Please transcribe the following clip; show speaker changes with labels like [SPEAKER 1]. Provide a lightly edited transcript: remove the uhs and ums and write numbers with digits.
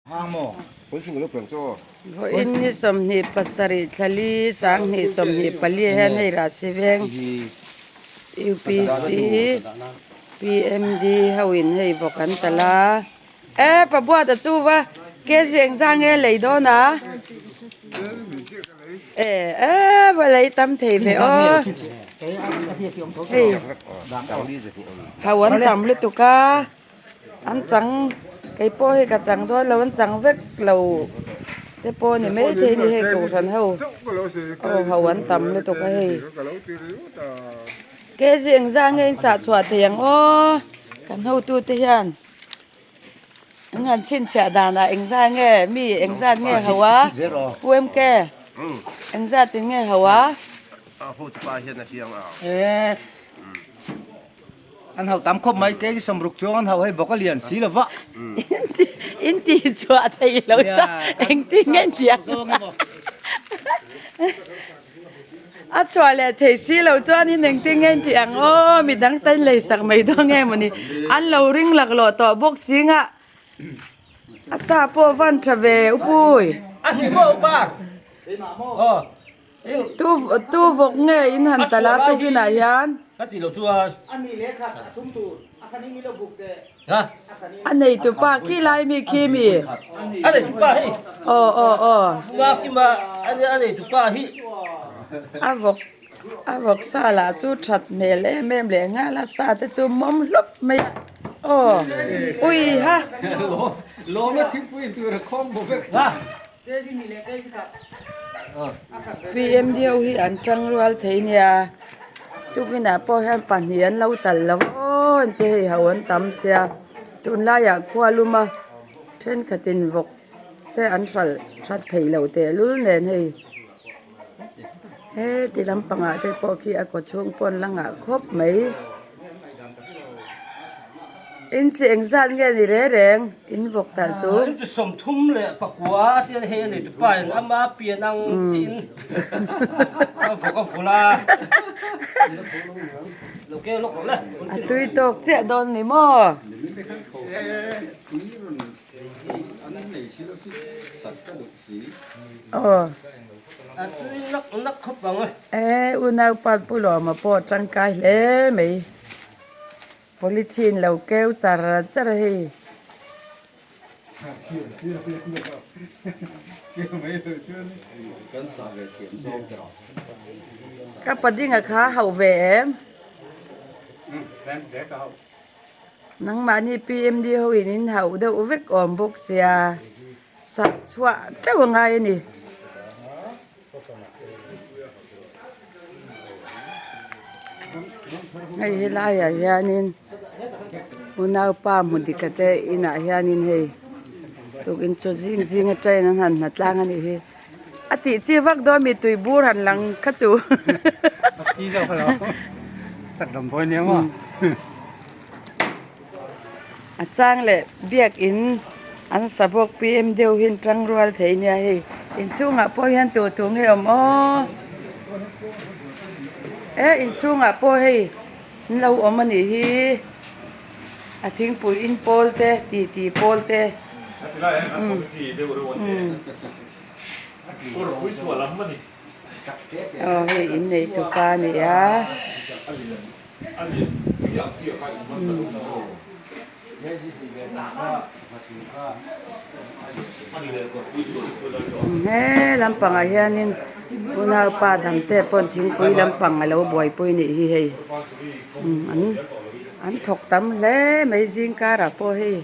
[SPEAKER 1] Vawiin ni 27 thlali 2024 hian hei Rahsi veng UPC PMD ho in hei vawk an talh a e Pabuata chu va kg engzah nge lei dawn a e e va lei tam thei ve aw hei ho an tam lutuk a. An chang kei pawh hei ka chang dawn lo an chang vek lo te pawh a ni maithei a ni hei kohhran ho aw ho an tam lutuk a hei kg engzah nge in sah chhuah thei ang aw kan hotu te hian an han chhinchhiah danah engzah nge mi engzat nge ho a pu MK engzat in nge ho a.
[SPEAKER 2] An hau tam khawp mai, kei 60 chuang an hau hei bawk a lian si lo va.
[SPEAKER 1] In ti chhuah thei lo cha engtin nge in ti ang. A chhuah leh thei si lo chuan in engtin nge in ti ang aw midang tan lei sak mai dawn nge mawni. An lo ring laklawh tawh bawk zingah a sa pawh van tha ve upui.
[SPEAKER 3] A hni maw upa? Aw.
[SPEAKER 1] Tu tu vawk nge in han talh a tukinah hian.
[SPEAKER 3] Ka ti lo chuan.
[SPEAKER 1] A nei tu pa khi lai mi khi mi.
[SPEAKER 3] A nei tu pa hi.
[SPEAKER 1] Aw aw aw.
[SPEAKER 3] Puma kima a nei tu pa hi.
[SPEAKER 1] A vawk a vawk sa lah chu that hmel em em leh nghal a sa te chu mawm hlup mai a aw ui ha.
[SPEAKER 3] Lawm a thingpui tur a khawm bo vek.
[SPEAKER 1] PMD ho hi an tang rual thei nia tukinah pawh hian pahnih an lo talh lo aw an ti hei ho an tam sia tunlaiah khua lum a thenkhatin vawk te an hralh that theih loh tehlul nen hei heti lampangah te pawh khi a kaw chhung pawn la ngah khawp mai. In chi engzat nge ni re reng in vawk talh chu?
[SPEAKER 3] In chi 34 a tia hei a nei tupa in ama pian ang chi in a vawk a vul a. Lo keu lawk rawh le.
[SPEAKER 1] A tui tawk chiah dawn ni maw? Aw.
[SPEAKER 3] A tui nak nak khawp ang a.
[SPEAKER 1] E unaupa Pu Lawma pawh tangkai hle mai. Polythene lo keu char char hei. Ka padinga kha hauh ve em? Nangmahni PMD ho in in hauh deuh vek awm bawk sia sak chhuah teuh a ngai a ni. Hei helaiah hianin unaupa hmu dika te inah hianin hei tukin chaw zing zing atangin an han hna tlang a nih hi a tih chi vak dawn mi tui bur han lang kha chu a chang leh biakin an sa bawk pm deuh hi an tang rual thei nia hei inchhungah pawh hian tur tur nge awm aw e inchhungah pawh hei an lo awm a nih hi a thingpui in pawl te ti ti pawl te aw hei innei tupa a ni a. He lampangah hianin unaupa dangte pawn thingpui lampang a lo buaipui nih hi hei an an thawk tam hle mai zing karah pawh hei.